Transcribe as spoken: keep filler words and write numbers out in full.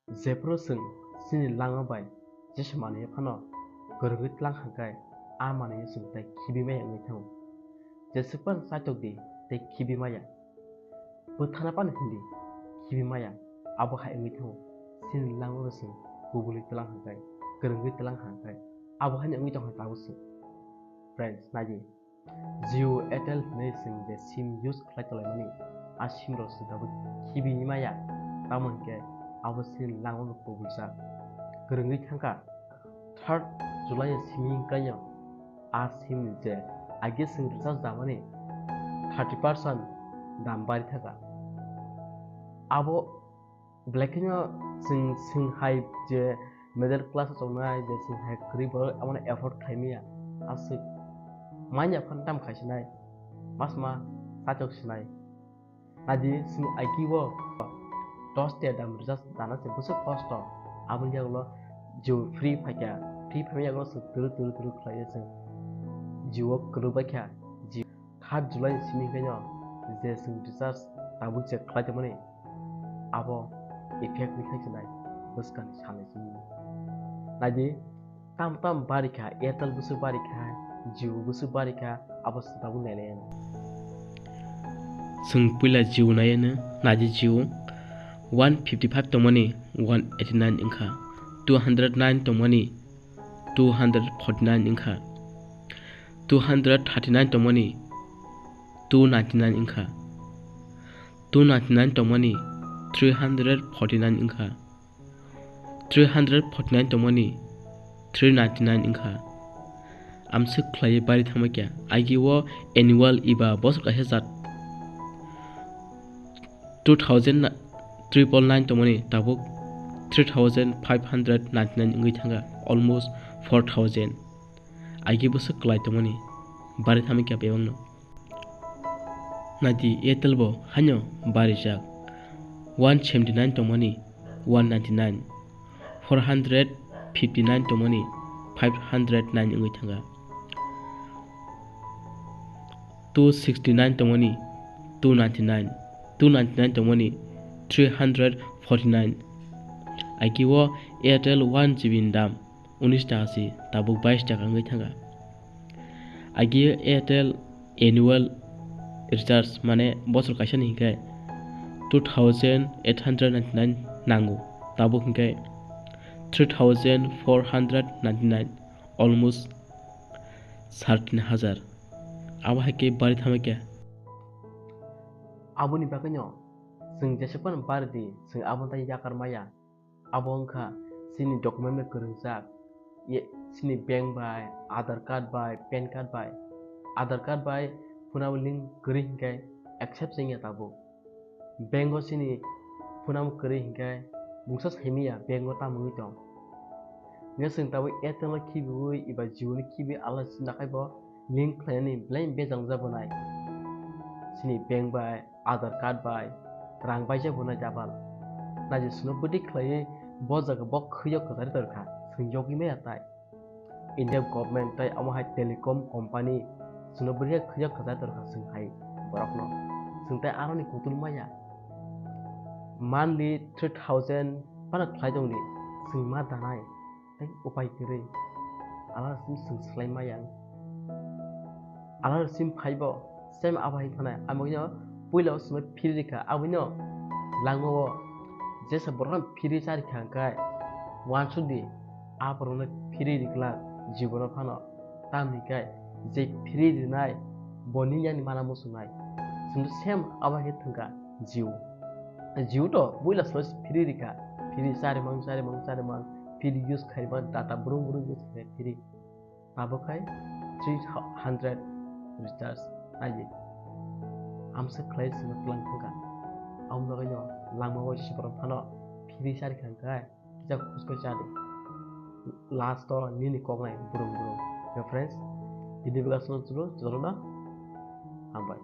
Jephru chwng chini langma bai jesa manwi phano kwrwngwi tlang hwnkhe, a manwi chwng tei khibi maya wngwi thango. Jeswk phano chaitok di tei khibi maya. Bwthana phano hindi khibi maya. Abo hai wngwi thango. Chini langma bai chwng kubulwi tlang hwnkhe, kwrwngwi tlang hwnkhe, abo haino wngwi tongkha tabuk chwng. Friends, naidi. Jio, Airtel hinwi chwng je sim use khlai tonglaimani, a sim rok chwng tabuk khibi maya, tamo hinkhe abo chini langma bo kubujak. Kwrwngwi thangkha, third July ni simi hinkhe a sim ni je age chwng recharge damani thirty percent dam bari thangkha. Abo Belai kheno chwng, chwng hai je middle class o tongnai, je chwng hai kwrwi borok abono afford khlai maya. Aswk manya phano dam khai sinai, masma chaitok sinai. Naidi chwng agi o dos tiya dam recharge dana se bwswk kosto. Aboni yagulo Jio free phaikha, free phaimani yagulo chwng twrwk twrwk twrwk khlaiwi chwng Jio kwrwk baikha. Jio Third July ni simi hinkhe no je chwng recharge tabuk je khlai tongmani, abo effect ni khe chwnai bwskang ni salni simi. Naidi, tam tam bari kha, Airtel bwswk bari kha, Jio bwswk bari kha, abo chwng tabuk nai lai. Chwng puila Jio nai ano, naidi Jio one fifty five tongmani one eighty nine wngkha, two hundred nine tongmani two hundred forty nine wngkha, two hundred thirty nine tongmani two ninety nine wngkha, two ninety nine tongmani three hundred forty nine wngkha, three hundred forty nine tongmani three ninety nine wngkha. Amswk khlaiwi bari thangma kya, agi o annual eba bosor kaisa jat two thousand triple nine tongmani tabuk three thousand five hundred ninety nine wngwi thangkha, almost four thousand. Agi bwswk kwlai tongmani bari thangma kya bebakno. Naidi Airtel bo haino barijak, one seventy nine tongmani one ninety nine, four hundred fifty nine tongmani five hundred nine wngwi thangkha. Two sixty nine tongmani two ninety nine, two ninety nine tongmani three hundred forty nine. Agi o Airtel one G B ni dam unis taka si tabuk bais taka wngwi thangkha. Agi o Airtel annual recharge mane bosor kaisa ni hinkhe two thousand eight hundred ninety nine nango, tabuk hinkhe three thousand four hundred ninety nine, almost sar tin hajar. Abo hai khe bari thangma khe. Aboni bagwino chwng jesuk phano bari di, chwng abono tai yakar maya. Abo wngkha chini document bai kwrwngjak, ye, chini bank bai, Aadhaar card bai, pan card bai. Aadhaar card bai phone o link kwrwi hinkhe accept wngya tabuk. Bank o chini phone o kwrwi hinkhe mungsa saimanya bank o tamo wngwi tong. Hingkhe chwng tabuk Airtel no khibiwi eba Jio no khibiwi alai chini nakhai bo link khlainani belai bejang jabonai. Chini bank bai, Aadhaar card bai, rang baijak bo nai double. Naidi chwngno bwtwi khlaiwi bo jaga bo khwiyok kwchari torkha, chwng yogwi maya tai. India government tai omo hai telecom company chwngno bwrwi khe khwiyok kwchari torkha chwng hai borokno. Chwng tai aroni kutul maya. Monthly three thousand phano khlai tongdi, chwng ma danai. Tei upai kwrwi. Alarasini chwng swlai maya. Alarasini phaibo same abo hai thanai. Aboni puila o chwngno phiri rikha. Aboni langma o jesa borok phano phiri charikha hwnkhe uansukdi, a borokno phiri riklak jibono phano. Tamni khe je phiri rinai boni yani mana muchungnai. Chwngno same abo hai thwngkha Jio. Jio to buila salo phiri rikha. Phiri charimang, charimang, charimang. Phiri use khaimang, data brum brum use khai phiri. Abo khai three hundred recharge naidi. Amsa khlai sino tlang thangkha. Amo bagwino langma o siborok phano phiri charikha hwnkhe kisa khusko chadi. Last o nini koknai brum brum. Friends, tini bwkha salo chwlo, chwlo na. Hambai.